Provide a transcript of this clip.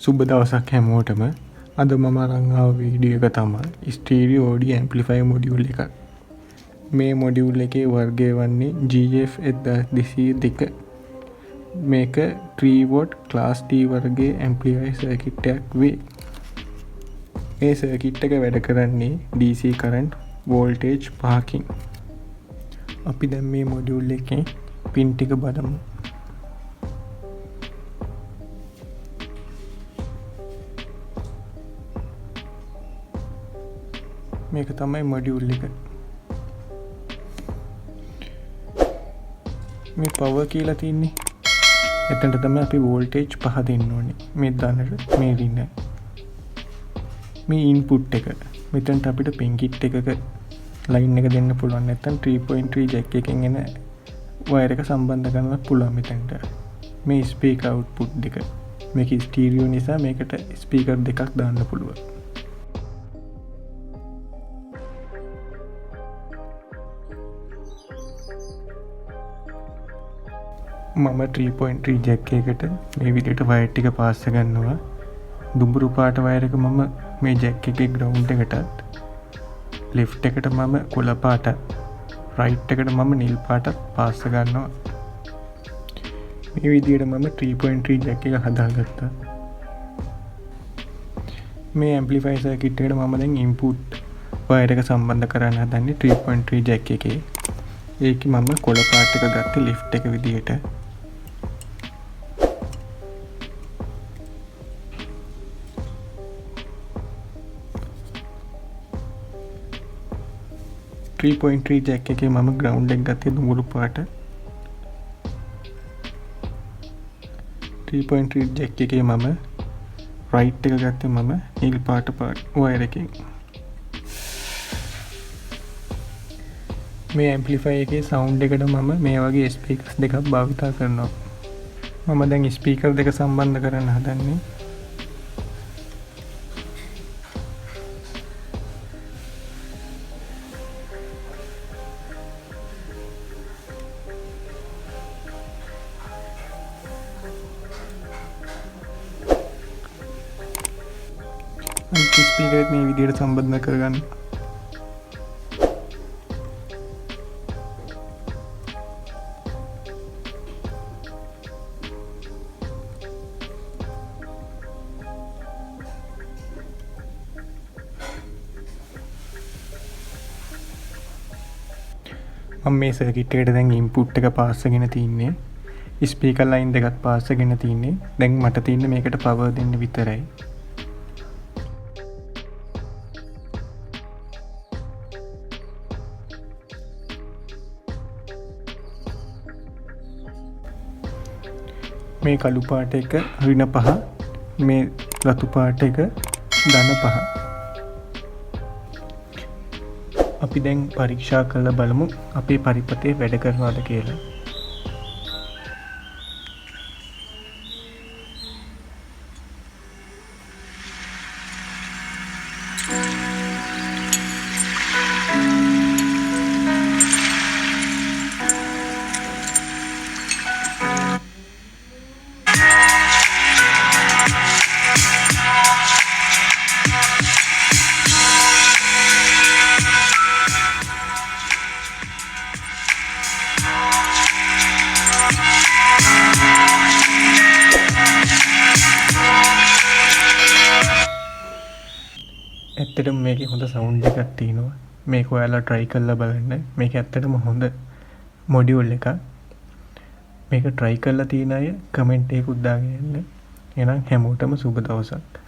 සුබ දවසක් හැමෝටම. අද මම අරන් ආව වීඩියෝ එක තමයි ස්ටීරියෝ ඔඩියෝ ඇම්ප්ලිෆයර් මොඩියුල් එකක්. මේ මොඩියුල් එකේ වර්ගය වන්නේ GF 1202. මේක 3 watt class D වර්ගයේ ඇම්ප්ලිෆයර් සර්කිට් එකක් වේ. මේ සර්කිට් එක වැඩ කරන්නේ DC current voltage පහකින්. අපි දැන් මේ මොඩියුල් එකේ පින් ටික බලමු. මේක තමයි මොඩියුල් එක. මේ පවර් කියලා තින්නේ. එතනට තමයි අපි වෝල්ටේජ් පහ දෙන්න ඕනේ. මේ ධනට මේ ඍණ. මේ ඉන්පුට් එක. මෙතනට අපිට පින් කිට් එකක ලයින් එක දෙන්න පුළුවන්. නැත්නම් 3.3 ජැක් එකෙන් එන වයර් එක සම්බන්ධ කරන්නත් පුළුවන් මෙතනට. මේ ස්පීකර් අවුට්පුට් දෙක. මේක ස්ටීරියෝ නිසා මේකට ස්පීකර් දෙකක් දාන්න පුළුවන්. මම 3.3 ජැක් එකට මේ විදිහට වයර් ටික පාස්ස ගන්නවා. දුඹුරු පාට වයර් එක මම මේ ජැක් එකේ ග්‍රවුන්ඩ් එකටත්, ලෙෆ්ට් එකට මම කොළ පාටත්, රයිට් එකට මම නිල් පාටත් පාස්ස ගන්නවා. මේ විදිහට මම 3.3 ජැක් එක හදාගත්තා. මේ ඇම්ප්ලිෆයර් සර්කිට් එකට මම දැන් ඉන්පුට් වයර් එක සම්බන්ධ කරන්න හදන්නේ 3.3 ජැක් එකේ. ඒකේ මම කොළ පාට එක ගත්තේ ලෙෆ්ට් එක විදිහට. 3.3 ජැක් එකේ මම ග්‍රවුන්ඩ් එක ගත්තේ දුඹුරු පාට. 3.3 ජැක් එකේ මම රයිට් එක ගත්තේ මම නිල් පාට වයර් එකෙන්. මේ ඇම්ප්ලිෆයර් එකේ සවුන්ඩ් එකට මම මේ වගේ ස්පීකර්ස් දෙකක් භාවිතා කරනවා. මම දැන් ස්පීකර් දෙක සම්බන්ධ කරන්න හදන්නේ. අනිත් ස්පීකරෙත් මේ විදිහට සම්බන්ධ කරගන්න. මම මේ සර්කිට් එකට දැන් ඉන්පුට් එක පාස් වෙගෙන තින්නේ. ස්පීකර් ලයින් දෙකත් පාස් වෙගෙන තින්නේ. දැන් මට තියෙන්නේ මේකට පවර් දෙන්න විතරයි. මේ කළු පාට එක ඍණ පහ, මේ රතු පාට එක ධන පහ. අපි දැන් පරීක්ෂා කරලා බලමු අපේ පරිපථය වැඩ කරනවද කියලා. ඇත්තටම මේකේ හොඳ සවුන්ඩ් එකක් තියෙනවා. මේක ඔයාලා ට්‍රයි කරලා බලන්න. මේක ඇත්තටම හොඳ මොඩියුල් එකක්. මේක ට්‍රයි කරලා තියෙන අය කමෙන්ට් එකකුත් දාගෙන යන්න. එහෙනම් හැමෝටම සුබ දවසක්.